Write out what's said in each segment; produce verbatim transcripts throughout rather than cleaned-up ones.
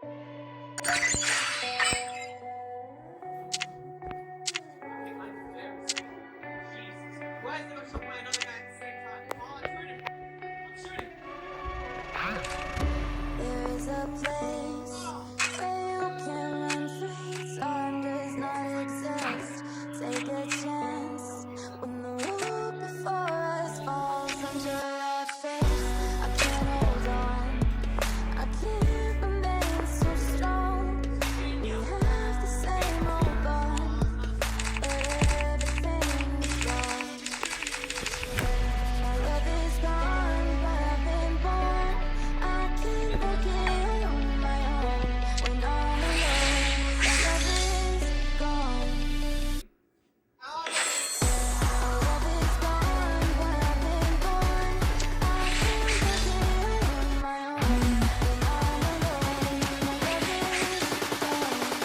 There is a place where you can run free. Time does not exist. Take a chance when the road before us falls under our face. I can't hold on. I can't remain so strong. We have the same old bond, but everything is gone. My love is gone, but I've been born. I can't make it on my own. When I'm alone, my love is gone. My love is gone, but I've been born. I can't make it on my own. When I'm alone, my love is gone.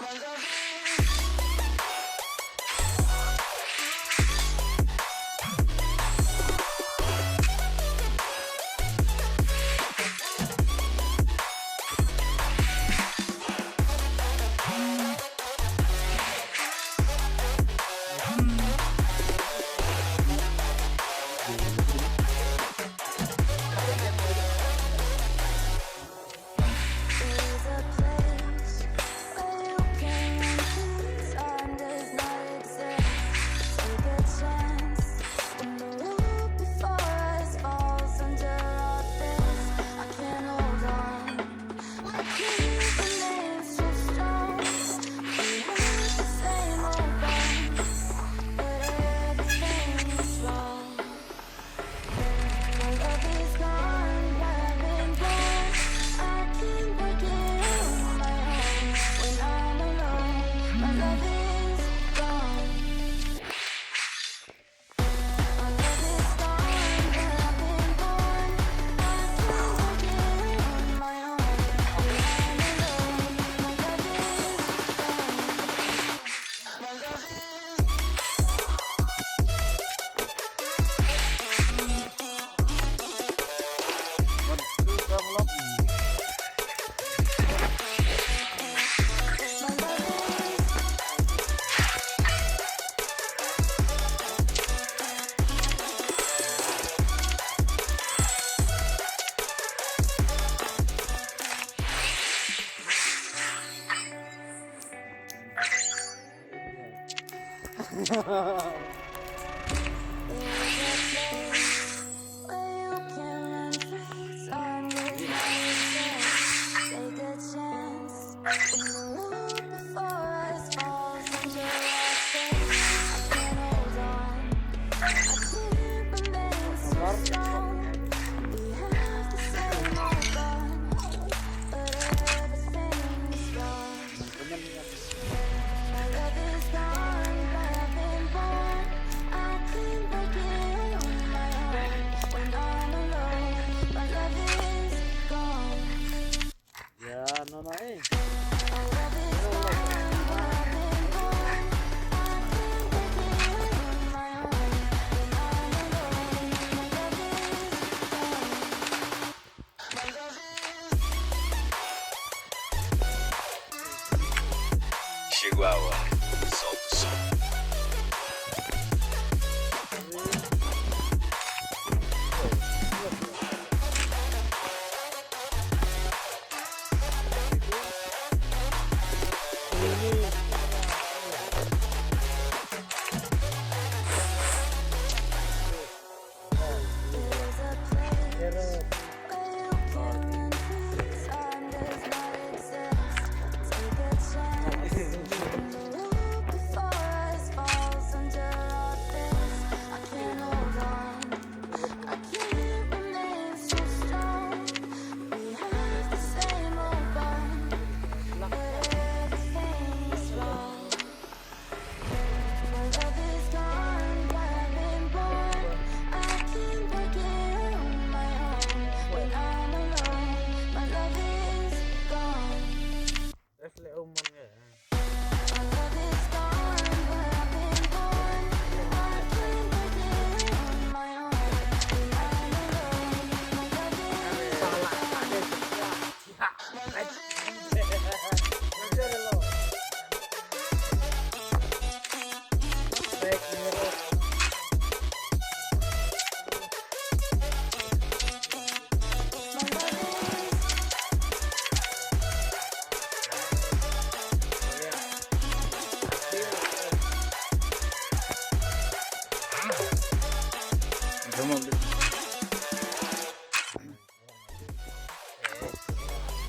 My love is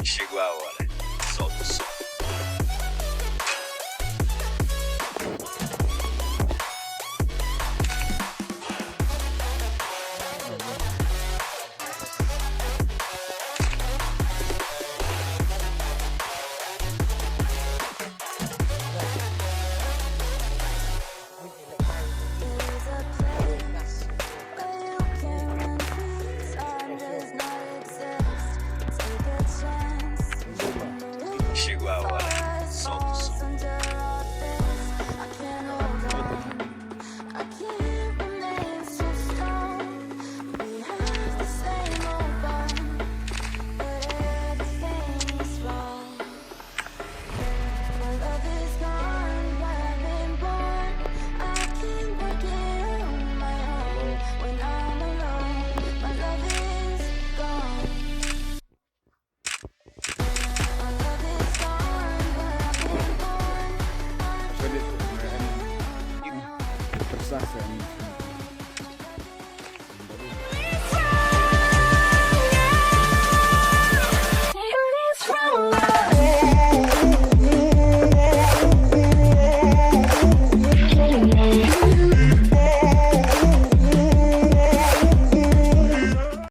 Chegou a hora.